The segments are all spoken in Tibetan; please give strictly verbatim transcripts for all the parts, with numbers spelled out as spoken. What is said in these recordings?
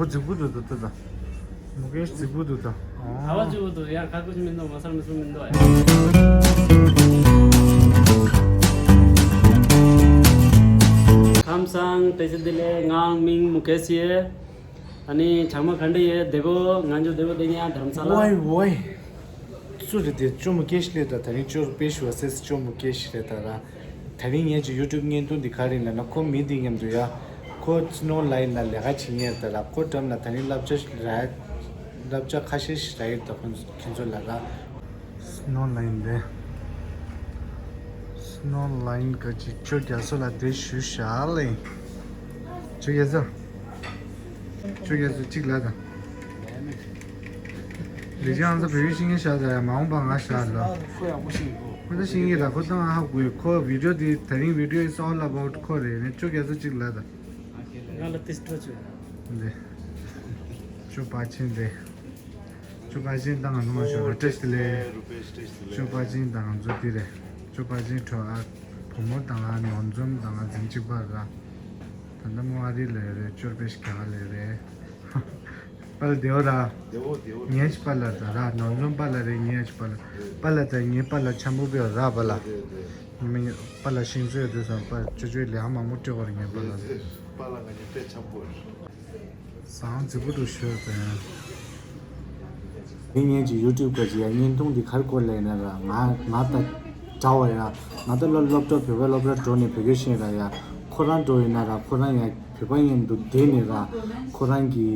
ཁོ་རྫིག་པོ་འདུག་ད་ལྟ་ད། མུ་གེ་ཤི་རྫིག་པོ་འདུག་ད། ཨོ། ག་བ་རྫིག་པོ་འདུག་ཡ། ཁ་ཁུ་ཅི་མི་འདུག་མ་སར་མི་སུ་མི་འདུག་ཡ། ཁམས་བཟང་། བཀྲ་ཤིས་བདེ་ལེགས། ངའི་མིང་མུ་གེ་ཤི་ཡིན། ཨ་ནི་ཚང་མ་ག་འདྲ་ཡོད། བདེ་པོ། ང་ཚོ་བདེ་པོ་བསྡད་ཡ་དྷ་རམ་ས་ལ། ཝའི་ཝའི། སུ་རེད་དེ། ཅོ་མུ་གེ་ཤི་རེད་ད། དེ་རིང་ཅོ་པེ་ཤི་ཝར་སེས་ཅོ་མུ་གེ་ཤི་རེད་ད་ར། དེ་རིང་ངེད་ཀྱི་ཡུ་ཊུབ་བརྙན་ཐུང་འདི་ག་རེ་ལབ་ན། ཁོ་མི་འདི་མཉམ་དུ་ཡ། ཁོ་སི་ནོ་ལའིན་ལ་ལས་ཀ་བྱེད་མཁན་རེད་ད་ར། ཁོ་འགྲམ་ལ་དེ་རིང་བསླབ་བྱ་ར། བསླབ་བྱ་ཁ་ཤས་ཤིག་རག་ཡོད་ད། ཁོ་ཁྱེད་ཚོ་ལ་ར། སི་ནོ་ལའིན་རེད། སི་ནོ་ལའིན་ག་ཅིག་ཅོ་རྒྱ་མཚོ་ལ་དེ་ཞུ་བཞག་ལེ། ཅོ་རྒྱ་མཚོ། ཅོ་རྒྱ་མཚོ་གཅིག་ལ་ད། ལི་ཅང་ཚོ་བོད་ཡིག་ཤེས་མཁན་ཤག་ད་ཡ། མ་འོངས་པ་ང་ཤག་ལ། ཁོ་ཡག་པོ་ཤེས་གོ། ཁོ་ད་ཤེས་ཀྱི་ད། ཁོ་ད་ང་ཧ་གོ་ཡོད། ཁོ་བི་ཌི་ཡོ་འདི་དེ་རིང་བི་ཌི་ཡོ་is all about ཁོ་རེད། ནས་ཅོ་རྒྱ་མཚོ་གཅིག་ལ་ད། ང་ལ་ཏིས་ཁྲོ་ཆུ། འདི། ཅོ་པ་ཆེན་རེད། ཅོ་པ་ཆེན་དང་ང་ཚོ་མ་ཤོར་བ་བཀྲ་ཤིས་བདེ་ལེགས། ཅོ་པ་ཆེན་དང་ང་ཚོ་འདི་རེད། ཅོ་པ་ཆེན་ཁྲོ་ཨ། བུ་མོ་དང་ང་ནོར་འཛོམས་དང་ང་འཛིན་གཅིག་པ་ར། ད་ལྟ་མོ་ཨ་རི་ལ་ཡོད་རེད། ཅོར་པེ་ཤི་ག་ལ་ཡོད་རེད། པ་ལ་བདེ་བོ་ར། ངའི་ཅི་པ་ལ་ད་ར། ནོར་འཛོམས་པ་ལ་རེད། ངའི་ཅི་པ་ལ། པ་ལ་ད་ངའི་པ་ལ་འཆམ་པོ་བེ་ར་པ་ལ། མི་པ་ལ་ཤིང་བཟོས་དུས་སམ་པ་ཅོ་ཅོའི་ལས་ཨ་མ་མོ་སྤྲད་བར་ངའི་པ་ལ། པ་ལ་ང་ཉིད་སྤྲད་འཆམ་པོ་རེད། སང་རྫིག་པོ་འདུག་ཤོད་དེ། དེ་ངེད་ཀྱི་ཡུ་ཊུབ་ག་ཅི་ཡ་བརྙན་ཐུང་འདི་གར་སྐོར་ལས་ན་ར། ང་ང་ད་དྲ་བ་ཡ། ང་ད་སློབ་སློབ་གྲྭ་བོད་པ་སློབ་གྲྭ་འགྲོ་ནས་བོད་སྐད་ཤེས་ར་ཡ། ཁོ་རང་འགྲོ་ཡིན་ན་ར། ཁོ་རང་ཡ་བོད་པ་མཉམ་དུ་བསྡད་ནས་ར། ཁོ་རང་གི་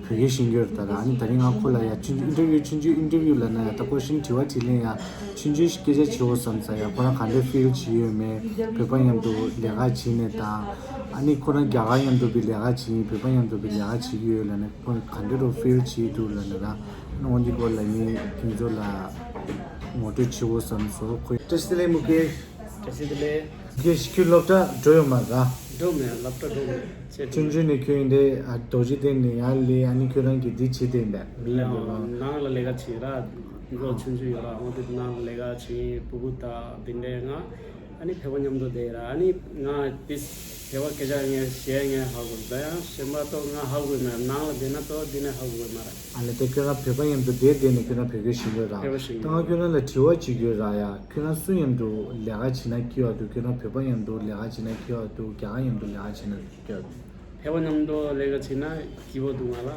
བོད་སྐད་ཤེས་ཀྱི་ཡོད་རེད་ད་ར། ཨ་ནི་དེ་རིང་ང་ཁོ་ལ་ཡ་ཆུང་ཆུང་ཨིན་ཊར་བིའུ་ཆུང་ཆུང་ཨིན་ཊར་བིའུ་ལ་ན་ཡ། ད་ཀོ་ཤིན་དྲི་བ་དྲིས་ལན་ཡ། ཆུང་ཆུང་ཞིག་སྐད་ཆ་བྱེད་འོ་བསམ་ས་ཡ། ཁོ་རང་ག་འདྲ་ཕིལ་བྱེད་ཡོད་མེད། བོད་པ་མཉམ་དུ་ལས་ཀ་བྱེད་ནས་དང་། ཨ་ནི་ཁོ་རང་རྒྱ་གར་མཉམ་དུ་བི་ལས་ཀ་བྱེད། བོད་པ་མཉམ་དུ་བི་ལས་ཀ་བྱེད་ཀྱི་ཡོད་ལབ་ནས། ཁོ་ག་འདྲ་རུ་ཕིལ་བྱེད་འདུག་ལབ་ནས་ར། ཨ་ནི་འོ་འདི་སྐོར་ལ་ངས་ཁྱེད་ཚོ་ལ་ངོ་སྤྲོད་བྱེད་འོ་བསམ་སོང་། ཁོས་བཀྲ་ཤིས་བདེ་ལེགས་མུ་གེ། བཀྲ་ཤིས་བདེ་ལེགས། མུ་གེ་ཁྱོད་སློབ་གྲྭ་འགྲོ་ཡོད་མ་ར། འགྲོ་མེད། སློབ་གྲྭ་འགྲོ་མེད། ཆུང་ཆུང་ནས་ཁྱོད་འདི་ཨ་རྡོ་རྗེ་གདན་ནས་ཡར་སླེབས། ཨ་ནི་ཁྱོད་རང་གིས་འདི་བྱེད་བསྡད་འདུག་ནང་ལ་ལས་ཀ་བྱེད་ར། མགོ་ཆུང་ཆུང་ཡོད་ར། འོ་དེ་ནང་ལ་ལས་ཀ་བྱེད། ཕྲུ་གུ་དང་དེ་འདྲའི་ང་ཨ་ནི་བོད་པ་མཉམ་དུ་བསྡད་ར། ཨ་ནི་ང་དེ་བོད་པ་སྐད་ཆ་ངས་བཤད་ངས་ཧ་གོ་ད་ཡང་གཞན་པ་ཏོ་ང་ཧ་གོ་མེད། ནང་ལ་བསྡད་ན་ཏོ་དེ་ནས་ཧ་གོ་མ་ར། ཨ་ལས་ད་ཁྱོད་རང་བོད་པ་མཉམ་དུ་བསྡད་བསྡད་ནས་ཁྱོད་རང་བོད་སྐད་ཤེས་ཡོད་ར། བོད་པ་ཤེས་ད་ང་ཡོད། ཁྱོད་རང་ལ་དྲི་བ་གཅིག་ཡོད་ར་ཡ། ཁྱོད་རང་སུ་མཉམ་དུ་ལས་ཀ་བྱེད་ན་སྐྱིད་པ་འདུག་ཁྱོད་རང་བོད་པ་མཉམ་དུ་ལས་ཀ་བྱེད་ན་སྐྱིད་པ་འདུག་རྒྱ་གར་མཉམ་དུ་ལས་ཀ་བྱེད་ན་སྐྱིད་པ་འདུག་བོད་པ་མཉམ་དུ་ལས་ཀ་བྱེད་ན་སྐྱིད་པོ་འདུག་ང་ལ།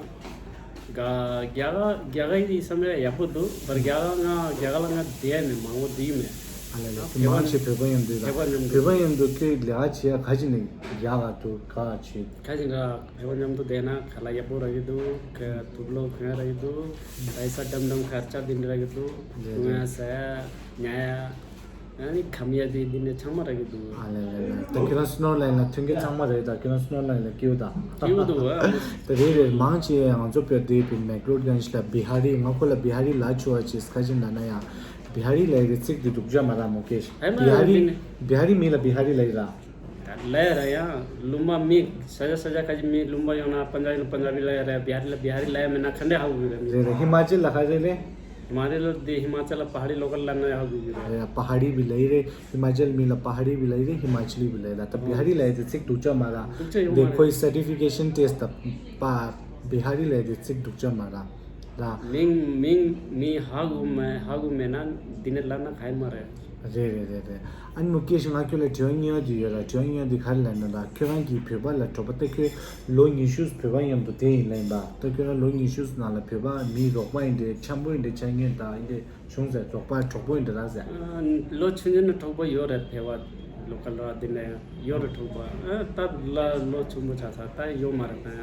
ག་རྒྱ་གར་རྒྱ་གར་ཡི་བསམ་ཡ་ཡག་པོ་འདུག་པར་རྒྱ་གར་ང་རྒྱ་གར་ལ་ང་བསྡད་ནས་མང་པོ་བསྡད་མེད། ཨ་ལས་ལས། ང་དེ་མང་ཆེ་བོད་པ་མཉམ་དུ་དང་། བོད་པ་མཉམ་དུ། བོད་པ་མཉམ་དུ་ཁྱོད་ལས་ཀ་བྱེད་ཡ་ག་ཅི་ནས་རྒྱ་གར་དུ་ག་བྱེད། ག་ཅི་འདྲ་བོད་པ་མཉམ་དུ་བསྡད་ན་ཁ་ལག་ཡག་པོ་རག་གི་འདུག་ག་དུག་ལོག་གོན་ཡ་རག་གི་འདུག་པའི་ས་འགྲམ་འགྲམ་ཁར་ཅག་འདི་འདྲ་རག་གི་འདུག་ལས་གོན་ཡ་ཟ་ཡ་ཉལ་ཡ། ཨ་ནི་ཁམ་ཡ་དེ་འདི་ནས་ཚང་མ་རག་གི་འདུག་ཨ་ལས་ལས་ལས། ད་ཁྱོད་རང་སི་ནོ་ལའིན་ལ་མཐུན་རྐྱེན་ཚང་མ་རེད། ད་ཁྱོད་རང་སི་ནོ་ལའིན་ལ་སྐྱིད་པོ་དང་། སྐྱིད་པོ་འདུག་ཨ། ད་རེད་རེད། མང་ཆེ་ང་ཚོ་བོད་དེ་བི་མེག་ལོར་གན་ཤི་ལ་བི་ཧ་རི། ང་ཁོ་ལ་བི་ཧ་རི་ལ་ཆུ་བ་ཆེ་ཁ་ཅིག་ན་ན་ཡ། བི་ཧ་རི་ལ་ཡི་གེ་ཚིག་དེ་སྡུག་ཅག་མ་ར་མུ་གེ་ཤི། ཨ་མ་བི་ཧ་རི་ར། བི་ཧ་རི་མི་ལ་བི་ཧ་རི་ལ་ཡི་ར། ལ་ཡི་ར་ཡ། ལུང་པ་མི་ས་ཆ་ས་ཆ་ཁ་ཅིག་མི་ལུང་པ་ཡོང་ན་པན་ཇ་བི་ལ་པན་ཇ་བི་ལ་ཡི་ར། བི་ཧ་རི་ལ་བི་ཧ་རི་ལ་ཡི་མེད་ན་ག་འདྲ་ཧ་གོ་གི་རེད། རེད་རེད། ཧི་མ་ཅལ་ལ་ག་རེ་རེད། ཧི་མ་ཅལ་ལ་དེ་ཧི་མ་ཅལ་ལ་པ་ཧ་རི་ལོ་ཀལ་ལ་ན་ཡ་ཧ་གོ་གི་རེད། རེད། པ་ཧ་རི་བི་ལ་ཡི་རེད། ཧི་མ་ཅལ་མི་ལ་པ་ཧ་རི་བི་ལ་ཡི་རེད། ཧི་མ་ཅལ་བི་ལ་ཡི་ར། ད་བི་ཧ་རི་ལ་ཡི་དེ་ཚིག་སྡུག་ཅག་མ་ར། སྡུག་ཅག་ཡོད་མ་རེད། དེ་ཁོའི་སར་ཊི་ཕི་ཀེ་ཤན་ཊེ་སི་ཊི་ད་པ་བི་ཧ་རི་ལ་ཡི་དེ་ཚིག་སྡུག་ཅག་མ་ར། ར། མིང་མིང་མི་ཧ་གོ་མེད། ཧ་གོ་མེད་ན་འདི་ནས་ལབ་ན་ག་ཡི་མ་རེད། རེད་རེད་རེད་རེད། ཨ་ནི་མུ་གེ་ཤི་ང་ཁྱོད་ལ་དྲི་བ་གཉིས་པ་དེ་ཡོད་ར། དྲི་བ་གཉིས་པ་དེ་ག་རེ་ལབ་ན་ར། ཁྱོད་རང་གིས་བོད་པ་ལ་གྲོགས་པོ་ད་ཁྱོད་ལོ་ཉི་ཤུ་བོད་པ་མཉམ་དུ་བསྡད་ཡིན་ལབ་ཡིན་པ། ད་ཁྱོད་རང་ལོ་ཉི་ཤུ་ནང་ལ་བོད་པ་མི་རོགས་པ་ཡིན་འདྲ་འཆམ་པོ་ཡིན་འདྲ་ཆགས་མཁན་དང་ཡིན་འདྲ་བྱུང་ཟེར། རོགས་པ་གྲོགས་པོ་ཡིན་འདྲ་རག་ཟེར། ཨ། ལོ་ཆུང་ཆུང་ནས་གྲོགས་པོ་ཡོད་རེད། བོད་པ་ལོ་ཀལ་ར་འདི་ནས་ཡོད་རེད་གྲོགས་པོ། ཨ། ད་ལ་ལོ་ཆུང་པོ་ཆགས་ས་ད་ཡོད་མ་རེད་ད་ཡ།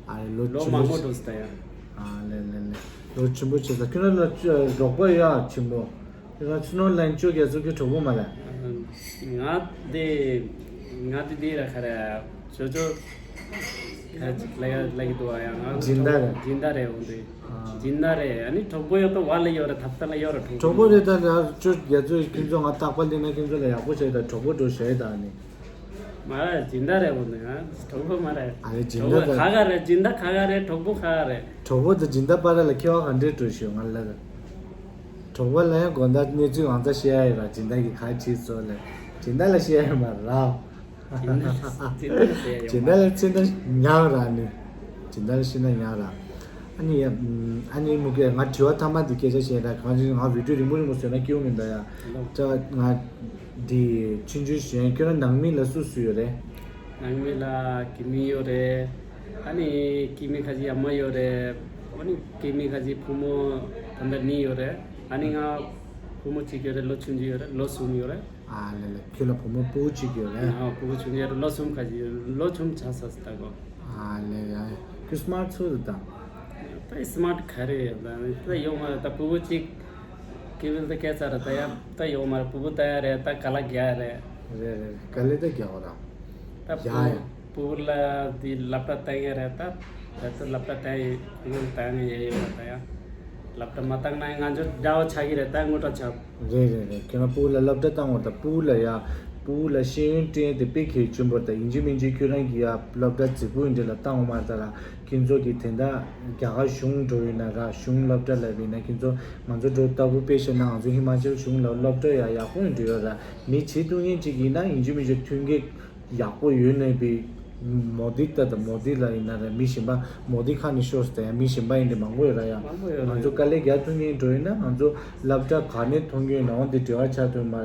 ཨ་རེ་ལོ་ལོ་ཆུང་མང་པོ་པོ་འགྲོ་ས་ད་ཡ། ཨ་ལེ་ལེ་ལེ། ལོ་ཆུང་པོ་བྱས་ཙང་ཁྱོད་རང་ལ་རོགས་པ་ཡ་ཆེན་པོ། ཁྱོད་རང་ཕྱི་ནང་ལན་ཅོ་རྒྱ་མཚོ་གི་གྲོགས་པོ་མ་རེད། ང་དེ་ང་དེ་དེ་ར་ཁ་ར་ཅོ་ཅོ་ཁ་ཅིག་ལ་ཡ་ལ་གི་འདུག་ཨ། ཡ་ང་སྦྱིན་བདག་རེད། སྦྱིན་བདག་རེད། འོ་འདི་སྦྱིན་བདག་རེད། ཨ་ནི་གྲོགས་པོ་ཡོད་ད་བ་ལ་ཡོད་ར། ཐབ་ཐང་ལ་ཡོད་ར། གྲོགས་པོ་རེད་ད་ར། ཅོ་རྒྱ་མཚོ་ཁྱོད་ཚོ་ང་རྟག་པར་ལེན་ན་ཁྱོད་ཚོ་ལ་ཡག་པོ་བྱས་ད་གྲོགས་པོ་འགྲོ་བྱས་ད་ཨ་ནི། མ་རེད། སྦྱིན་བདག་རེད། འོ་ན་ང་གྲོགས་པོ་མ་རེད། ཨ་རེ་སྦྱིན་བདག་གྲོགས་པོ་ད་ཁ་ཁ་རེད། སྦྱིན་བདག་ཁ་ཁ་རེད། གྲོགས་པོ་ཁ་ཁ་རེད། གྲོགས་པོ་དང་སྦྱིན་བདག་བར་ལ་ཁྱད་པར་ག་འདྲས་འགྲོ་ཞུ་ང་ལ། གྲོགས་པོ་ལ་ཡང་དགོང་དག་གནས་ཚུལ་ཨང་རྩ་བཤད་ཡ་ཡོད་ར། སྦྱིན་བདག་གིས་ག་བྱས་སོང་ལ་སྦྱིན་བདག་ལ་བཤད་ཡ་ཡོད་མ་རེད། སྦྱིན་བདག་ལ་བཤད་ཡ་ཡོད་མ་རེད། སྦྱིན་བདག་ལ་བཤད་ན་ཉག་ར་ནི། ཇི་ལྟར་ཤེས་ན་ཡང་ར། ཨ་ནི་ཡ། ཨ་ནི་མུ་གེ་ང་དྲི་བ་ཐ་མ་འདི་སྐད་ཆ་བཤད་ན་གང་ཅི་ང་བི་ཌིའོ་རིང་པོ་རིང་པོ་བཟོས་ན་སྐྱིད་པོ་མིན་ད་ཡ། ད་ང་འདི་ཆུང་ཆུང་བཤད་ཁྱོད་རང་ནང་མི་ལ་སུ་སུ་ཡོད་རེད། ནང་མི་ལ་སྐྱེ་དམན་ཡོད་རེད། ཨ་ནི་སྐྱེ་དམན་ཁ་ཅིག་ཨ་མ་ཡོད་རེད། ཨ་ནི་སྐྱེ་དམན་ཁ་ཅིག་བུ་མོ་ད་ལྟ་གཉིས་ཡོད་རེད། ཨ་ནི་ང་བུ་མོ་གཅིག་ཡོད་རེད། ལོ་ཆུང་ཆུང་ཡོད་རེད། ལོ་གསུམ་ཡོད་རེད། ཨ་ལེ་ལེ། ཁྱོད་ལ་བུ་མོ་སྤུ་གུ་གཅིག་ཡོད་རེད། ཨ་སྤུ་གུ་ཆུང་ཆུང་ཡོད་རེད། ལོ་གསུམ་ཁ་ཅིག་ཡོད་རེད། ལོ་ཆུང་ཆགས་ས་སི་ད་གོ། ཨ་ལེ་ཡ། ཁྱོད་སི་མཱར་ཊི་ཚུལ་དུ་དང་། ད་སི་མཱར་ཊི་ག་རེ་ཡོད་ད། ད་ཡོད་མ་རེད། ད་སྤུ་གུ་གཅིག་ཀི་བིལ་ད་སྐད་ཚར་རེད། ད་ཡ་ད་ཡོད་མ་རེད། སྤུ་གུ་ད་ཡ་རེད། ད་ག་ལ་རྒྱག་ཡ་རེད། རེད་རེད། ག་ལེ་ད་རྒྱག་འོ་ར། ད་ཡ་ཡ། སྤུ་གུ་ལ་དེ་སློབ་གྲྭ་བཏང་ཡ་རེད། ད་ད་ལྟ་སློབ་གྲྭ་བཏང་ཡ་ཁོང་ཚོ་བཏང་ཡ་ཡོད་རེད། ད་ཡ་སློབ་གྲྭ་མ་བཏང་ན་ང་ཚོ་དགྲ་བོ་ཆགས་ཀྱི་རེད། ད་ངོ་སྤྲོད་བྱ། རེད་རེད་རེད། ཁྱོད་རང་སྤུ་གུ་ལ་སློབ་གྲྭ་བཏང་བ་དང་སྤུ་གུ་ལ་ཡ། སྤུ་གུ་ལ་ཤེས་ཡོན་སྤྲད་དེ་དཔེ་གལ་ཆེན་པོ་དང་ཡིན་གཅིག་མིན་གཅིག་ཁྱོད་རང་གིས་ཡ་སློབ་གྲྭ་རྫིག་པོ་འདི་ལ་བཏང་བ་མ་རེད་ད་ར། ཁྱེད་ཚོ་གིས་དེ་འདྲ་རྒྱ་གར་གཞུང་འགྲོ་ཡོད་ན་ར། གཞུང་སློབ་གྲྭ་ལ་བས་ན་ཁྱེད་ཚོ་ང་ཚོ་འགྲོ་ལྟ་བུ་དཔེ་བཤད་ན་ང་ཚོ་ཧི་མ་ཅལ་གཞུང་ལ་སློབ་གྲྭ་ཡ་ཡག་པོ་འགྲོ་ཡོད་ར། མི་བྱེད་ཐུབ་མཁན་གཅིག་ཡིན་ན་ཡིན་གཅིག་མིན་གཅིག་མཐུན་རྐྱེན། ཡག་པོ་ཡོད་ནས་པའི་མོ་དི་ལྟ་དང་མོ་དི་ལ་ཡིན་ན་རེད། མི་གཞན་པ་མོ་དི་ཁ་ནས་ཤོར་སོང་ཡང་མི་གཞན་པ་ཡིན་དེ་མང་པོ་ཡོད་ར་ཡ། མང་པོ་ཡོད་ར། ང་ཚོ་དཀའ་ལས་རྒྱག་ཐུབ་མཁན་འགྲོ་ཡིན་ན་ང་ཚོ་སློབ་གྲྭ་ག་ནས་མཐོང་རྒྱུ་ཡིན་ན་འོང་དེ་འབྲེལ་བ་ཆགས་ཐུབ་མ་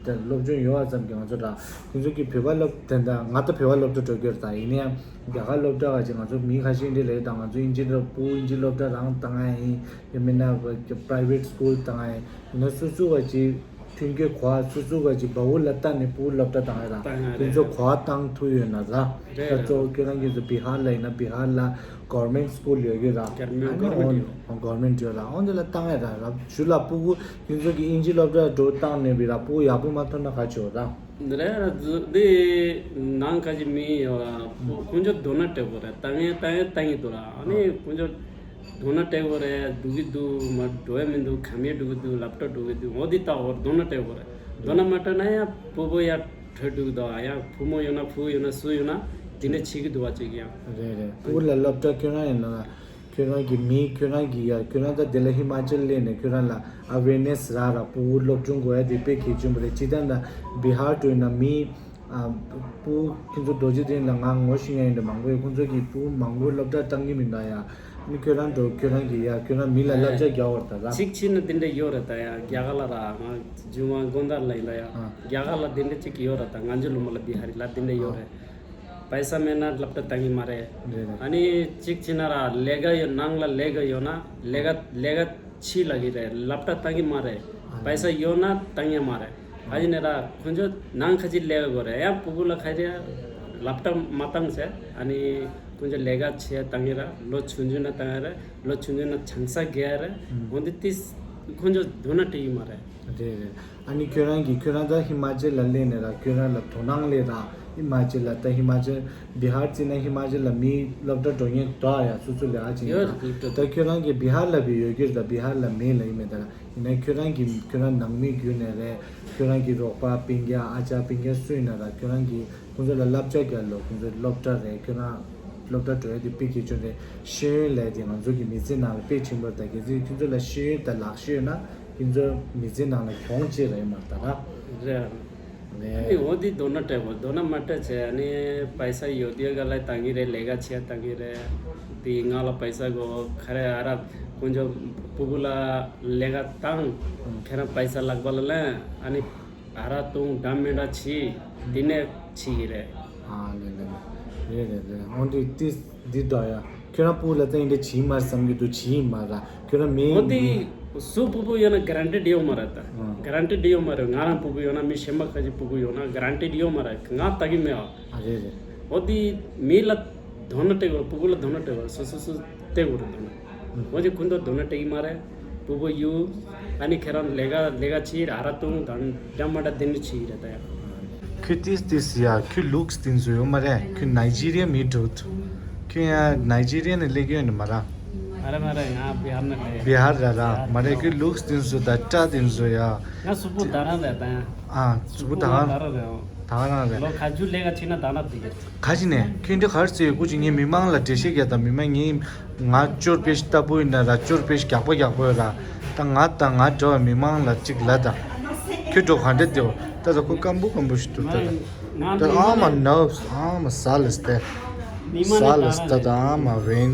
རེད། སློབ་སྦྱོང་ཡོད་པ་ཙམ་གྱིས་ང་ཚོ་ར་ཁྱོད་ཚོ་གི་བོད་པ་སློབ་དེ་འདྲ་ང་ད་བོད་པ་སློབ་གྲྭ་འགྲོ་རྒྱུ་རེད། ད་ཡིན་ན་ཡང་རྒྱ་གར་སློབ་གྲྭ་ག་ཅིག་ང་ཚོ་མི་ཁ་ཤས་འདི་ལས་དང་ང་ཚོ་ཨིན་ཇི་སློབ་སྤུ་ཨིན་ཇི་སློབ་གྲྭ་རང་བཏང་ཡ་ཡིན། དེ་མིན་ན་པ་རའི་ཝེ་ཊི་སི་ཀུལ་བཏང་ཡ་ཡིན་ན་སོ་སོ་ག་ཅིག་མཐུན་རྐྱེན་གོ་སོ་སོ་ག་ཅིག་བ་འུ་ལ་ལྟ་ནས་སྤུ་གུ་སློབ་གྲྭ་བཏང་ཡ་ར། བཏང་ཡ་རེད། དེ་ཚོ་གོ་བཏང་ཐུབ་ཡོད་ན་ར། རེད། ད་གཙོ་བོ་ཁྱོད་རང་གི་ཚོ་བི་ཧར་ལ་ཡིན་ན་བི་ཧར་ལ་གོ་ཝར་མེན་ཊི་སི་ཀུལ་ཡོད་ཀྱི་ར། གོ་ཝར་མེན་ཊི་ཨ་ནི་གོ་ཝར་མེན་ཊི་ཡོད། གོ་ཝར་མེན་ཊི་ཡོད་ར། འོན་ཏེ་ལ་བཏང་ཡ་ར་ར་ཞུ་ལ་སྤུ་གུ་ཁྱོད་ཚོ་གི་ཨིན་ཇི་སློབ་གྲྭ་འགྲོ་བཏང་ནས་བི་ར་སྤུ་གུ་ཡག་པོ་མ་ཐོན་ན་ག་ཆོ་ར། རེད་ར། འདི་ནང་ཁ་ཅིག་མི་ཡོད་ར། ཁོང་ཚོ་མདོར་ན་སྤྲད་པོ་རེད། བཏང་ཡ་བཏང་ཡ་བཏང་གི་འདུག་ར། ཨ་ནི་ཁོང་ཚོ་མདོར་ན་སྤྲད་པོ་རེད། འགྲོ་གི་འདུག་མ་འགྲོ་ཡ་མི་འདུག་ཁ་མེད་འགྲོ་གི་འདུག་ལབ་སྟེ་འགྲོ་གི་འདུག་འོ་འདི་ལྟ་བུར་མདོར་ན་སྤྲད་པོ་རེད། མདོར་ན་མ་སྤྲད་ན་ཡང་སྤོ་བོ་ཡར་བྲོས་འགྲོ་གི་འདུག་ཡང་བུ་མོ་ཡོད་ན་བུ་ཡོད་ན་སུ་ཡོད་ན་དེ་འདྲ་བྱེད་ཀྱི་འདུག་བ་ཅིག་ཡང་། རེད་རེད། སྤོ་བོ་ལ་སློབ་གྲྭ་ཁྱོད་རང་ཡིན་ན། ཁྱོད་རང་གི་མི་ཁྱོད་རང་གི་ཡ་ཁྱོད་རང་ད་དེ་ལ་ཧི་མ་ཅལ་སླེབས་ནས་ཁྱོད་རང་ལ་ཨ་ཝེར་ནེ་སི་རག་ར། སྤུ་གུ་སློབ་སྦྱོང་དགོས་ཡ་དེ་དཔེ་གལ་ཆེན་པོ་རེད། སྤྱིར་བཏང་ད་བི་ཧར་འགྲོ་ཡིན་ན་མི་ཨ་སྤུ་གུ་ཁྱོད་ཚོ་རྡོ་རྗེ་གདན་ལ་ང་ངོ་ཤེས་མཁན་ཡིན་འདྲ་མང་པོ་ཡོད། ཁོང་ཚོ་གིས་སྤུ་གུ་མང་པོ་སློབ་གྲྭ་བཏང་གི་མི་འདུག་ཡ། ཨ་ནི་ཁྱོད་རང་འགྲོ་ཁྱོད་རང་གི་ཡ་ཁྱོད་རང་མི་ལ་བསླབ་བྱ་རྒྱག་འོར་ད་ར། གཅིག་ཕྱིན་ན་དེ་འདྲ་ཡོད་རེད་ད་ཡ། རྒྱ་གར་ལ་ར་ང་རྒྱུ་མ་དགོང་དག་ལ་ཡིན་ད་ཡ། ཨ། རྒྱ་གར་ལ་དེ་འདྲ་གཅིག་ཡོད་རེད་ད། ང་ཚོ་ལུང་པ་ལ་བི་ཧ་རི་ལ་དེ་འདྲ་ཡོད་རེད། པའི་ས་མེད་ན་སློབ་གྲྭ་བཏང་གི་མ་རེད། རེད་རེད། ཨ་ནི་གཅིག་བྱས་ན་ར་ལས་ཀ་ཡོད་ནང་ལ་ལས་ཀ་ཡོད་ན་ལས་ཀ་ལས་ཀ་ཕྱི་ལ་གི་རེད། སློབ་གྲྭ་བཏང་གི་མ་རེད། ཨ་ནི་པའི་ས་ཡོད་ན་བཏང་ཡ་མ་རེད། ཨ་ནི་ནས་ར་ཁོང་ཚོ་ནང་ཁ་ཅིག་ལས་ཀ་དགོས་རེད་ཡ། སྤུ་གུ་ལ་ཁ་རེ་སློབ་གྲྭ་མ་བཏང་ཟེར། ཨ་ནི་ཁོང་ཚོ་ལས་ཀ་བྱེད་བཏང་ཡ་ར། ལོ་ཆུང་ཆུང་ན་བཏང་ཡ་ར། ལོ་ཆུང་ཆུང་ན་ཆང་ས་རྒྱག་ཡ་ར། ཨ་འོན་ཏེ་ཏིས་ཁོང་ཚོ་མདོར་ན་སྤྲད་ཀྱི་མ་རེད། རེད་རེད། ཨ་ནི་ཁྱོད་རང་གིས་ཁྱོད་རང་ད་ཧི་མ་ཅལ་ལ་སླེབས་ནས་ར་ཁྱོད་རང་ལ་དོ་སྣང་སླེབས་ར། ཧི་མ་ཅལ་ལ་ད་ཧི་མ་ཅལ་བི་ཧར་བརྩིས་ན་ཧི་མ་ཅལ་ལ་མི་སློབ་གྲྭ་འགྲོ་མཁན་འདུག་ཡ། སོ་སོ་ལས་ཀ་བྱེད་མཁན་ཡོད་འདུག་རེད། ད་ཁྱོད་རང་གིས་བི་ཧར་ལ་བི་ཡོད་ཀྱི་རེད། ད་བི་ཧར་ལ་མེད་ལ་ཡིན་མེད་ད་ར། ཡིན་ན་ཁྱོད་རང་གིས་ཁྱོད་རང་ནང་མི་བརྒྱུད་ནས་རེད། ཁྱོད་རང་གི་རོགས་པ་སྤུན་ཀྱག་ཨ་ཅག་སྤུན་ཀྱག་སུ་ཡིན་ན་ར་ཁྱོད་རང་གིས་ཁོང་ཚོ་ལ་བསླབ་བྱ་རྒྱག་ལོ། ཁོང་ཚོ་སློབ་གྲྭ་རེད། ཁྱོད་རང་སློབ་གྲྭ་འགྲོ་ཡ་དེ་དཔེ་གལ་ཆེན་རེད། ཤེས་ཡོན་ལས་དེ་ང་ཚོ་གི་མི་ཚེ་ནང་ལ་དཔེ་ཆེན་པོ་རེད། ད་གལ་སྲིད་ཁྱོད་ཚོ་ལ་ཤེས་ཡོན་དང་ལག་ཤེས་ཡོད་ན། ཁྱེད་ཚོ་མི་ཚེ་ནང་ལ་གྱོང་ཆེ་རེད་མ་ད་ར། རེད། ཨ་ནི་འོ་འདི་མདོར་ན་སྤྲད་པོ་མདོར་ན་མ་སྤྲད་བྱས་ཨ་ནི་པའི་ས་ཡོད་དུས་ག་ལ་བཏང་གི་རེད། ལས་ཀ་བྱས་བཏང་གི་རེད། དེ་ང་ལ་པའི་ས་གོ་ག་རེ་ཨ་ར་ཁོང་ཚོ་སྤུ་གུ་ལ་ལས་ཀ་བཏང་ཁྱེད་རང་པའི་ས་ལག་པ་ལ་ལེན་ཨ་ནི་ཨ་ར་བཏུང་འདྲ་མི་འདྲ་བྱས་དེ་ནས་བྱེད་ཀྱི་རེད། ཨ་ལེ་ལེ་ལེ། རེད་རེད་རེད། འོ་འདི་ཏིས། འདི་འདྲ་ཡ། ཁྱོད་རང་སྤུ་གུ་ལ་ད་ཡིན་འདྲ་བྱིས་མ་བསམ་གྱི་འདུག་བྱིས་མ་ར། ཁྱོད་རང་མེད་འོ་དེ་འདི། སུ་སྤུ་གུ་ཡོད་ན་ག་རན་ཊི་ཌི་ཡོད་མ་རེད་ད། ཨ། ག་རན་ཊི་ཌི་ཡོད་མ་རེད། ང་རང་སྤུ་གུ་ཡོད་ན་མི་གཞན་པ་ཁ་ཅིག་སྤུ་གུ་ཡོད་ན་ག་རན་ཊི་ཌི་ཡོད་མ་རེད། ང་ལྟ་གི་མེད་ཨ། ཨ་རེད་རེད། འོ་དེ་མི་ལ་དོ་སྣང་སྤྲད་དགོས། སྤུ་གུ་ལ་དོ་སྣང་སྤྲད་དགོས། སོ་སོ་སོ་སྤྲད་དགོས་རེད་དོ་སྣང་། འོ་དེ་ཁོང་ཚོ་དོ་སྣང་སྤྲད་ཀྱི་མ་རེད། སྤུ་གུ་ཡོད། ཨ་ནི་ཁྱེད་རང་ལས་ཀ་ལས་ཀ་བྱེད་ཨ་ར་བཏུང་དང་འདྲ་མ་འདྲ་དེ་འདྲ་བྱེད་ཀྱི་རེད་ད་ཡ། ཁྱོད་ཏིས་ཏིས་ཡ། ཁྱོད་ལུགས་དེ་ཚོ་ཡོད་མ་རེད། ཁྱོད་ནའི་ཇི་རི་ཡ་མི་འགྲོ་ཐུབ། ཁྱོད་ཡ་ནའི་ཇི་རི་ཡ་ནས་སླེབས་ཡོད་ནི་མ་ར། མ་རེད་མ་རེད། ང་བི་ཧར་ནས་སླེབས། བི་ཧར་ར་ར། མ་རེད། ཁྱོད་ལུགས་དེ་ཚོ་ད་སྐྲ་དེ་ཚོ་ཡ། ང་གཟུགས་པོ་ད་རང་རེད་ད་ཡ། ཨ། གཟུགས་པོ་ད་ག་རང་རེད། ད་ག་རང་རེད། ལོ་ག་ཚོད་ལས་ཀ་བྱེད་ན་ད་ན་དེ་ག། ག་ཅི་ནས་ཁྱོད་འདི་གར་ཚེ་ཡོད་ཀུ་ཅི་ངའི་མི་མང་ལ་འགྲེལ་བཤད་རྒྱག་དང་མི་མང་ངའི་ང་ཅོར་པེ་ཤི་ལྟ་བུ་ཡིན་ན་ར་ཅོར་པེ་ཤི་རྒྱག་པ་རྒྱག་པ་ཡོད་ར། ད་ང་དང་ང་འདྲ་བ་མི་མང་ལ་གཅིག་ལ་དང་། ཁྱོད་འགྲོ་ག་འདྲ་བདེ་བ་ད་ད་ཁོ་སྐམ་པོ་སྐམ་པོ་ཞིག་འདུག་ད་ད་ད་ཨ་མ་ནབས་ཨ་མ་ཟ་ལེ་སྟེ། ཉི་མ་ནས་ཟ་ལ་ད་རང་རེད། སྟ་དང་མ་བེན་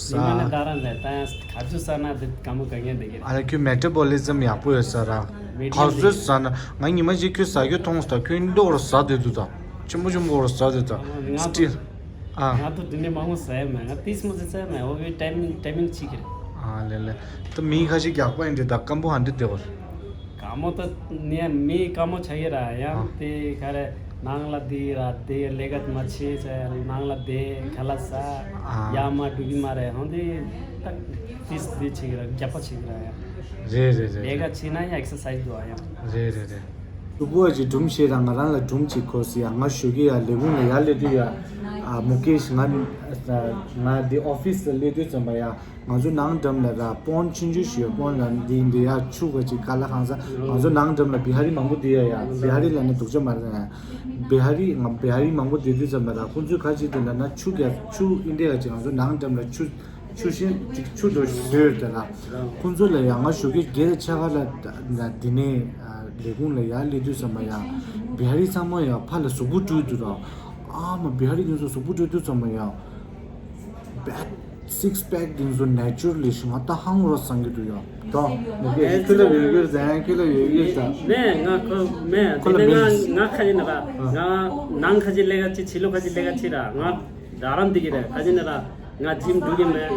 སི། ཉི་མ་ནས་ཟ་ད་རང་རེད། ད་ཡང་ཁ་ཆུ་ཟ་ན་དེ་དཀའ་མོ་དཀའ་ངལ་འདི་གི་རེད། ཨ་ལ་ཁྱོད་མེ་ཊ་བོ་ལི་ཛམ་ཡག་པོ་ཡོད་ས་ར། མི་ཁ་ཊན་ཟོས་ཟ་ན་ང་ཉི་མ་གཅིག་ཁྱོད་ཟ་རྒྱུ་མཐོང་སོང་ད། ཁྱོད་འདི་འོར་ཟ་དེ་འདུག་ད། ཆེན་པོ་ཆེན་པོ་འོར་ཟ་དེ་ད། ང་སི་ཊིལ། ཨ། ང་ད་དུ་ནས་མང་པོ་ཟ་ཡ་མེད། ང་ཏིས་མོ་ཟ་ཡ་མེད། འོ་བའི་ཊའི་མིང་ཊའི་མིང་གཅིག་གི་རེད། ཨ་ལེ་ལེ། ད་མི་ཁ་ཤས་རྒྱགས་པ་ཡིན་དེ་ད་སྐམ་པོ་ཧ་འདྲི་དེ་བར། དཀའ་མོ་ད་ནི་མི་དཀའ་མོ་ཆགས་ཀྱི་ར། ཡང་ཨ། དེ་ག་རེ་ནང་ལ་དེ་ར་དེ་ལས་ཀ་མ་བྱེད་ཟེར། ནང་ལ་དེ་ཁ་ལག་ཟ། ཨ། ཡ་མ་འགྲོ་གི་མ་རེད། ཧོན་དེ་ད་ཏིས་དེ་བྱེད་ཀྱི་ར། རྒྱགས་པ་བྱེད་ཀྱི་ར་ཡ། རེད་རེད་རེད། ལས་ཀ་བྱེད་ན་ཡང་ཨེག་སར་སའིཛ་འདུག་ཨ་ཡང་། རེད་རེད་རེད། ཕྲུ་གུ་བ་ཅིག་སྒྲུང་བཤད་ར། ང་རང་ལ་སྒྲུང་ཅིག་གོ་སི་ཡ། ང་ཞོགས་ཀས་ཡ་ལས་ཁུངས་ལ་ཡར་སླེབས་དུས་ཡ། ཨ་མུ་ཀེཤ། ང་ང་འདི་ཨོ་ཕིས་ལ་སླེབས་དུས་ཙམ་པ་ཡ། ང་ཚོ་ནང་འགྲམ་ལ་ར་སྤོན་ཆུང་ཆུང་ཞིག་ཡོད། སྤོན་ལ་འདི་འདི་ཡ་ཆུ་ག་ཅིག་ཀ་ལ་ཁང་ས། ང་ཚོ་ནང་འགྲམ་ལ་བི་ཧ་རི་མང་པོ་འདི་ཡ་ཡ། བི་ཧ་རི་ལ་ནི་སྡུག་ཅག་མ་རེད་ཡ། བི་ཧ་རི་ང་བི་ཧ་རི་མང་པོ་འདི་དུས་ཙམ་པ་ར་ཁོང་ཚོས་ག་ཅིག་འདི་ལ་ན་ཆུ་ག་ཆུ་ཨིན་འདྲ་ག་ཅིག་ང་ཚོ་ནང་འགྲམ་ལ་ཆུ། ཆུ་ཤིང་ཅིག་ཆུ་འགྲོ་ཟེར་དེ་ལ། ཁོང་ཚོ་ལ་ཡང་ང་ཞོགས་ཀས་བརྒྱད་དང་ཕྱེད་ཀ་ལ་ན་འདི་ནས་ལས་ཁུངས་ལ་ཡར་སླེབས་དུས་ཙམ་པ་ཡང་བི་ཧ་རི་ཚང་མ་ཡང་ཕར་ལ་གཟུགས་པོ་བཀྲུས་འདུག་ར། ཨ་མ་བི་ཧ་རི་དེ་ཚོ་གཟུགས་པོ་བཀྲུས་དུས་ཙམ་པ་ཡང་བེག་སིགས་པེག་དེ་ཚོ་ནེ་ཅུ་ར་ལི་ཞིག་ང་ད་ཧང་རོ་སང་གི་འདུག་ཡ། ད་མུ་ཀེ་ཤི་ཁྱོད་ལ་ཡོད་ཀྱི་རེད། ད་ཡང་ཁྱོད་ལ་ཡོད་ཀྱི་རེད། ད་མེད་ང་ཁོ་མེད། ཁོ་ལ་དེ་ནས་མེད། ང་ང་ཁ་ཅིག་ན་ར། ང་ནང་ཁ་ཅིག་ལས་ཀ་ཅིག་ཕྱི་ལོགས་ཁ་ཅིག་ལས་ཀ་ཅིག་ར། ང་ར་རང་འདི་གི་རེད། ཁ་ཅིག་ན་ར། ང་ཇིམ་འགྲོ་གི་མེད།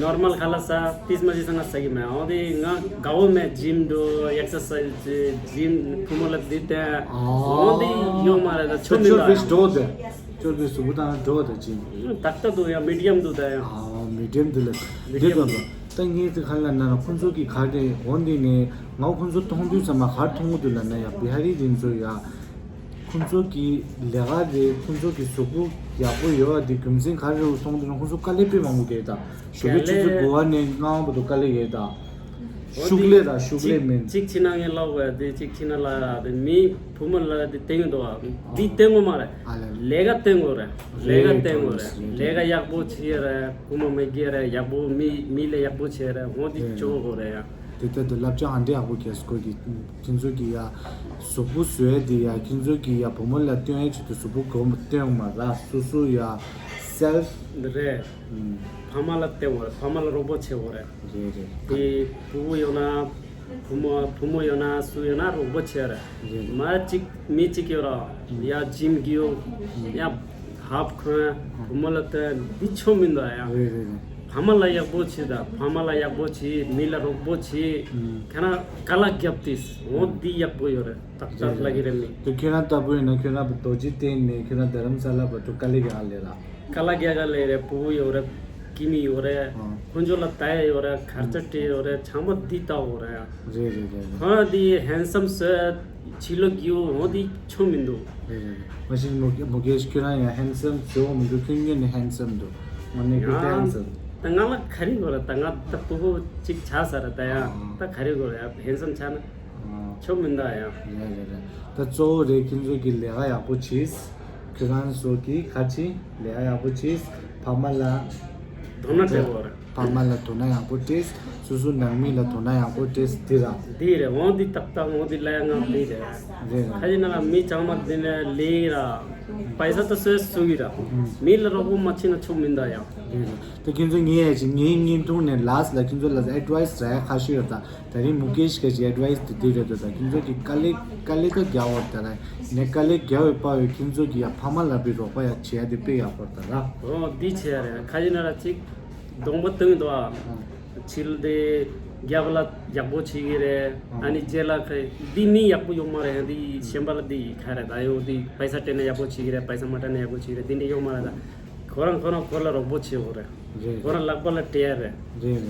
ནོར་མལ་ཁ་ལག་ཟ། ཏིས་མ་ཅིག་ཟ་ང་ཟ་གི་མེད། འོ་དེ་ང་དགའ་བོ་མེད། ཇིམ་འགྲོ། ཨེག་སར་སའིཛ་བྱེད། ཇིམ་ཕོ་མོ་ལ་འདི་བསྟན། འོ་དེ་ཡོད་མ་རེད། ད་ཆོ་མི་ཅོར་འདུག་བེ་ཤི་འགྲོ་དེ། ཅོར་བེ་ཤི་སུ་བུ་དང་འགྲོ་དེ་ཇིམ། ཏག་ཏག་འདུག་ཡ། མི་ཌི་ཡམ་འདུག་ད་ཡ། ཨ་མི་ཌི་ཡམ་འདི་ལ་མི་འདི་ཌི་ཡམ་ལ་འདུག་ད་ངས་དེ་ཁ་ལ་ན་ན་ཁོང་ཚོ་གི་ག་རེ་འོ་འདི་ནས་ང་ཁོང་ཚོ་མཐོང་དུས་ཙམ་མ་ག་རེ་མཐོང་གི་འདུག་ལ་ན་ཡ། བི་ཧ་རི་དེ་ཚོ་ཡ། ཁོང་ཚོ་གི་ལས་ཀ་རེད། ཁོང་ཚོ་གི་གཟུགས་པོ་ཡག་པོ་ཡོད་པ་དེ་རྒྱུ་མཚན་ག་རེ་རེད་གསུངས་དུས་ན། ཁོང་ཚོ་དཀའ་ལས་དཔེ་མང་པོ་རྒྱག་ད། ཞོགས་པ་ཆུ་ཚོད་དགུ་པ་ནས་ལྔ་པ་བར་དུ་དཀའ་ལས་རྒྱག་ད། ཤུགས་ལས་དང་ཤུགས་ལས་མིན། གཅིག་ཕྱི་ནང་ངས་ལབ་དགོས་ཡ་དེ། གཅིག་ཕྱི་ནང་ལ་དེ་མི་བུ་མོ་ལ་དེ་བསྟན་གྱི་འདུག་བ། འདི་བསྟན་དགོས་མ་རེད། ཨ་ལས། ལས་ཀ་བསྟན་དགོས་རེད། ལས་ཀ་བསྟན་དགོས་རེད། རེད། ལས་ཀ་ཡག་པོ་བྱེད་ཡ་རེད། རྐུ་མ་མི་རྒྱག་རེད། ཡག་པོ་མི་མི་ལ་ཡག་པོ་བྱེད་ཡ་རེད། འོ་འདི་རེད། ཆོག་དགོས་རེད་ཡ། དེ་ལྟར་དུ་བསླབ་བྱ་ཧ་འདྲེ་ཡག་པོ་གལ་སྐོར་གྱི་ཁྱེད་ཚོ་གི་ཡ་གཟུགས་པོ་བཟོས་དེ་ཡ། ཁྱེད་ཚོ་གི་ཡ་བུ་མོ་ལ་སྟོན་ཡ་ཆེད་དུ་གཟུགས་པོ་གོམ་སྟོན་མ་ར། སོ་སོ་ཡ་སེལ་ཕ་རེད། ཨུམ། ཕ་མ་ལ་བསྟེན་དགོས་རེད། ཕ་མ་ལ་རོགས་པ་བྱེད་དགོས་རེད། རེད་རེད། དེ་བུ་བུ་ཡོད་ན་བུ་མོ་བུ་མོ་ཡོད་ན་སུ་ཡོད་ན་རོགས་པ་བྱེད་རེད། རེད་རེད། མ་གཅིག་མི་གཅིག་ཡོད་ར། ཨུམ། ཡ་ཇིམ་གི་ཡོད། ཨུམ། ཡ་ཧབ་ཁོན་བུ་མོ་ལ་བསྟེན་འདི་ཆོ་མི་འདུག་ཡ། རེད་རེད་རེད། ཕ་མ་ལ་ཡག་པོ་བྱེད་ད། ཕ་མ་ལ་ཡག་པོ་བྱེད། མི་ལ་རོགས་པོ་བྱེད། ཁྱེད་རང་དཀའ་ལས་རྒྱབ་དུས་འོ་འདི་ཡག་པོ་ཡོད་རེད། ཏག་ཏག་ལབ་ཀྱི་རེད་མི། དེ་ཁྱོད་རང་ལྟ་བུ་ཡིན་ན་ཁྱོད་རང་རྡོ་རྗེ་གདན་ནས་ཁྱོད་རང་རྡ་རམ་ས་ལ་བར་དུ་དཀའ་ལས་རྒྱག་ལས་ལ། དཀའ་ལས་རྒྱག་ག་ལས་རེད། ཕྲུ་གུ་ཡོད་རེད། ཀི་མི་ཡོད་རེད། ཁོང་ཚོ་ལ་ལྟ་ཡ་ཡོད་རེད། ཁ་ཆ་སྤྲད་ཡོད་རེད། ཚང་མ་འདི་ལྟ་འོ་རེད། རེད་རེད་རེད། ཁོ་རང་འདི་ཧན་སམ་བཟོས། ཕྱི་ལོགས་ཀྱི་འོ་འདི་ཆོ་མི་འདུག་རེད་རེད། མ་གཞི་མུ་མུ་གེ་ཤི་ཁྱོད་རང་ཡང་ཧན་སམ་བཟོ་འོ་མི་འདུག་ཁྱོད་ཉིད་ནས་ཧན་སམ་འདུག་ང་ནི་ཁྱོད་ཧན་སམ། ད་ང་ལ་ག་རེ་དགོས་རེད། ད་ང་ད་ཕྲུ་གུ་གཅིག་ཆགས་ས་རེད། ད་ཡང་ད་ག་རེ་དགོས་རེད། ཧན་སམ་ཆགས་ན་ཆོ་མི་འདུག་ཡང་། རེད་རེད་རེད། ད་གཙོ་བོ་རེད། ཁྱེད་ཚོ་གི་ལས་ཀ་ཡག་པོ་བྱེད། ཁྱོད་རང་ཚོ་གི་ག་ཅི་ལས་ཀ་ཡག་པོ་བྱེད། ཕ་མ་ལ་དོ་སྣང་སྤྲད་དགོས་རེད། ཕ་མ་ལ་དོ་སྣང་ཡག་པོ་སྤྲད། སོ་སོ་ནང་མི་ལ་དོ་སྣང་ཡག་པོ་སྤྲད། འདི་ར། འདི་རེད། འོ་འདི་ཏག་ཏག་འོ་འདི་ལ་ཡ་ང་འདི་རེད། རེད་རེད། ཁ་ཅིག་ན་ལ་མི་ཚང་མ་འདི་ནས་ལས་ར། པའི་ས་ད་སོས་སུ་གི་ར། མི་ལ་རོགས་པ་མ་བྱེད་ན་ཆོ་མི་འདུག་ཡང་། རེད་རེད། ད་ཁྱེད་ཚོ་ངའི་ཡ་ཅིག་ངའི་བརྙན་ཐུང་ནས་ལཱསི་ལ་ཁྱེད་ཚོ་ལ་ཨེཌ་ཝའི་སི་རག་ཡ་ཁ་ཤས་ཡོད་ད། ད་རིང་མུ་གེ་ཤི་ག་ཅིག་ཨེཌ་ཝའི་སི་དེ་འདི་རེད་འདུག་ད་ཁྱེད་ཚོ་གི་དཀའ་ལས་དཀའ་ལས་ཀ་རྒྱག་འོ་ད་ར། ནས་དཀའ་ལས་རྒྱག་འོས་པ་འོས་ཁྱེད་ཚོ་གི་ཡ་ཕ་མ་ལ་བི་རོགས་པ་ཡ་བྱེད་ཡ་དེ་དཔེ་ཡག་པོ་རེད་ད་ར། འོ་འདི་བྱེད་ཡ་རེད། ཁ་ཅིག་ན་ར་ཅིག་གདོང་པ་སྟོན་འདུག་ཨ། ཨང་། ཕྱི་ལ་དེ་རྒྱབ་ལ་ཡག་པོ་བྱེད་ཀྱི་རེད། ཨང་། ཨ་ནི་རྗེས་ལ་ཁ་འདི་མི་ཡག་པོ་ཡོད་མ་རེད། འདི་གཞན་པ་ལ་འདི་ག་རེད་ད། ཡོད་འདི་པའི་ས་སྤྲད་ན་ཡག་པོ་བྱེད་ཀྱི་རེད། པའི་ས་མ་སྤྲད་ན་ཡག་པོ་བྱེད་ཀྱི་རེད། འདི་འདྲ་ཡོད་མ་རེད་ད། ཁོ་རང་ཁོ་རང་ཁོ་ལ་རོགས་པོ་བྱེད་དགོས་རེད། རེད་རེད། ཁོ་རང་ལག་པ་ལ་སྤྲད་ཡ་རེད། རེད་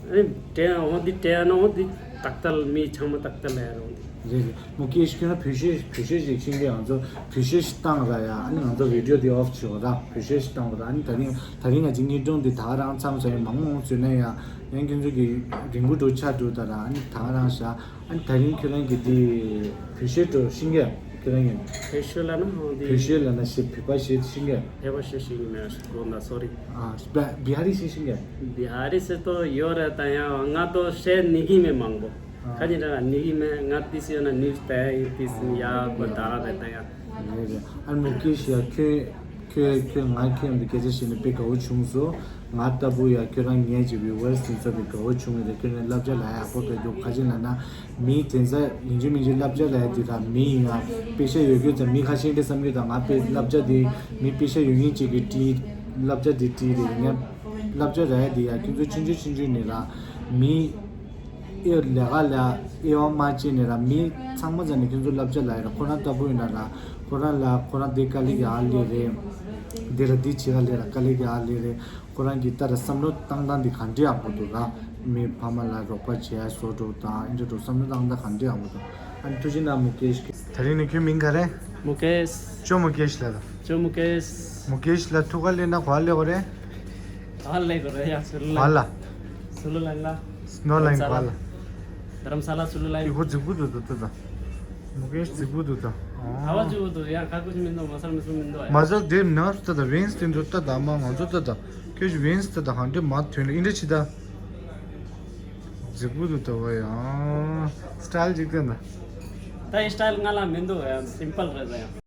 རེད། ཨ་ནི་སྤྲད་ཡ་འོ་འདི་སྤྲད་ཡ་ན་འོ་འདི་ཏག་ཏག་མི་ཚང་མ་ཏག་ཏག་ལ་ཡ་རེད་འོ་འདི། རེད་རེད། མུ་གེ་ཤི་ཁྱོད་རང་བོད་གཞས་བོད་གཞས་ཤིག་ཤེས་ཀྱི། ང་ཚོ་བོད་གཞས་ཤིག་བཏང་ར་ཡ། ཨ་ནི་ང་ཚོ་བི་ཌི་ཡོ་འདི་ཨོཕ་བྱེད་དགོས་ར། བོད་གཞས་ཤིག་བཏང་དགོས་ར། ཨ་ནི་ད་རིང་ད་རིང་ང་ཚོ་བརྙན་ཐུང་འདི་ད་ག་རང་མཚམས་སུ་ཡང་མང་མང་བཟོས་ན་ཡང་ཡང་ཁྱོད་ཚོ་གི་རིང་པོ་འགྲོ་ཆགས་འགྲོ་ད་ར། ཨ་ནི་ད་ག་རང་བཞག་ཨ་ནི་ད་རིང་ཁྱོད་རང་གི་འདི་བོད་གཞས་འགྲོ་ཤེས་ཀྱི་ཁྱོད་རང་གི། བོད་གཞས་ལ་ན་འོ་འདི། བོད་གཞས་ལ་ན་ཤེས། བོད་པ་གཞས་ཤེས་ཀྱི། བོད་པ་གཞས་ཤེས་ཀྱི་མེད་གོ་ན་སོ་རི། ཨ་བི་ཧ་རི་གཞས་ཤེས་ཀྱི། བི་ཧ་རི་ཟེར་ཏོ་ཡོད་རེད། ད་ཡང་ང་ཏོ་གཞས་ནི་གི་མེད་མང་པོ། ཨ་ཁ་ཅིག་ད་ནི་གི་མེད། ང་ཏི་སི་ཡོད་ན་ནི་ཏ་ཡི་ཏི་སི་ཡ་གོ་ད་ར་རེད། ད་ཡང་། རེད་རེད། ཨ་མུ་གེ་ཤི་ཡ་ཁྱོད། ཁྱོད་ཁྱོད་ང་ཁྱོད་འདི་སྐད་ཆ་བཤད་ནས་དཔེ་དགའ་བོ་བྱུང་སོང་། ང་ལྟ་བུ་ཡ་ཁྱོད་རང་ངའི་ཅིག་བི་ཝར་སི་དེ་ཚོ་དཔེ་དགའ་བོ་བྱུང་ཡོད་རེད། ཁྱོད་ནས་བསླབ་བྱ་ལ་ཡག་པོ་དཔེ་འདུག་ཁ་ཅིག་ལ་ན་མི་དེ་ཚོ་ཡིན་གཅིག་མིན་གཅིག་བསླབ་བྱ་ལ་ཡ་དེ་དང་མི་ཡིན་ཡ་དཔེ་ཤ་ཡོད་རྒྱུ་དང་མི་ཁ་ཤས་འདྲ་བསམ་རྒྱུ་དང་ང་དཔེ་བསླབ་བྱ་དེ་མི་དཔེ་ཤ་ཡོད་མཁན་ཅིག་གི་བྲིས་བསླབ་བྱ་དེ་བྲིས་རེད། ཡིན་ཡ་བསླབ་བྱ་ལ་ཡ་དེ་ཡ་ཁྱོད་ཚོ་ཆུང་ཆུང་ཆུང་ཆུང་ནས་ལ་མི། ཨེ་ལས་ཀ་ལ་དབྱེ་བ་མ་ཕྱེ་ནས་ར་མི་ཚང་མ་ཚང་ནས་ཁྱོད་ཚོ་བསླབ་བྱ་ལ་ཡིན་ར་ཁོ་རང་ལྟ་བུ་ཡིན་ན་ར་ཁོ་རང་ལ་ཁོ་རང་དེ་དཀའ་ལས་རྒྱག་ལས་རེད། འདི་ར་འདི་བྱེད་ག་ལས་ར་དཀའ་ལས་རྒྱག་ལས་རེད། ཁོ་རང་གི་ལྟ་ར་བསམ་བློ་བཏང་སྟངས་འདི་ག་འདྲ་ཡག་པོ་འདུག་ར། མི་ཕ་མ་ལ་རོགས་པ་བྱས་བཟོ་འགྲོ་དང་ཨིན་འདྲ་འགྲོ་བསམ་བློ་བཏང་སྟངས་ག་འདྲ་ཡག་པོ་འདུག་ཨ་ནི་ཐུགས་རྗེ་གནང་མུ་གེཤ་གི། ད་རིང་ནི་ཁྱོད་མིང་ག་རེ། མུ་གེཤ། ཅོ་མུ་གེཤ་ལ་དང་། ཅོ་མུ་གེཤ། མུ་གེཤ་ལ་ཐུག་ག་ལས་ན་ག་ལས་གོ་རེད། ག་ལས་གོ་རེད་ཡ་སུ་ལ། ག་ལ། སུ་ལ་ལ། སྣོ་ལ་ཡིན་ག་ལ། རྡ་རམ་ས་ལ་སུ་ལ་ལ་ཡིན། ཁོ་རྫིག་པོ་འདུག་ད་ད་ད། མུ་གེཤ་རྫིག་པོ་འདུག་ད། ཨ་བ་རྫིག་པོ་འདུག་ཡ་ཁ་ཁུ་ཅི་མི་འདུག་མ་སར་མི་སུ་མི་འདུག་ཡ། མ་སར་དེ་ནར་ད་ད་ཝེན་སི་དེ་འདུག་ད་ད་མ་ང་ཚོ་ད་ད་ཁྱོད་ཀྱི་ཝེན་སི་ད་ད་གང་འདྲ་མ་ཐོན་ལ་ཨིན་འདྲ་ཆི་ད། རྫིག་པོ་འདུག་ད་བ་ཡ། སི་ཊའིལ་ཅིག་ད་ད། ད་ཡི་སི་ཊའིལ་ང་ལ་མི་འདུག་ཡ་སིམ་པལ་རེད་ད་ཡ།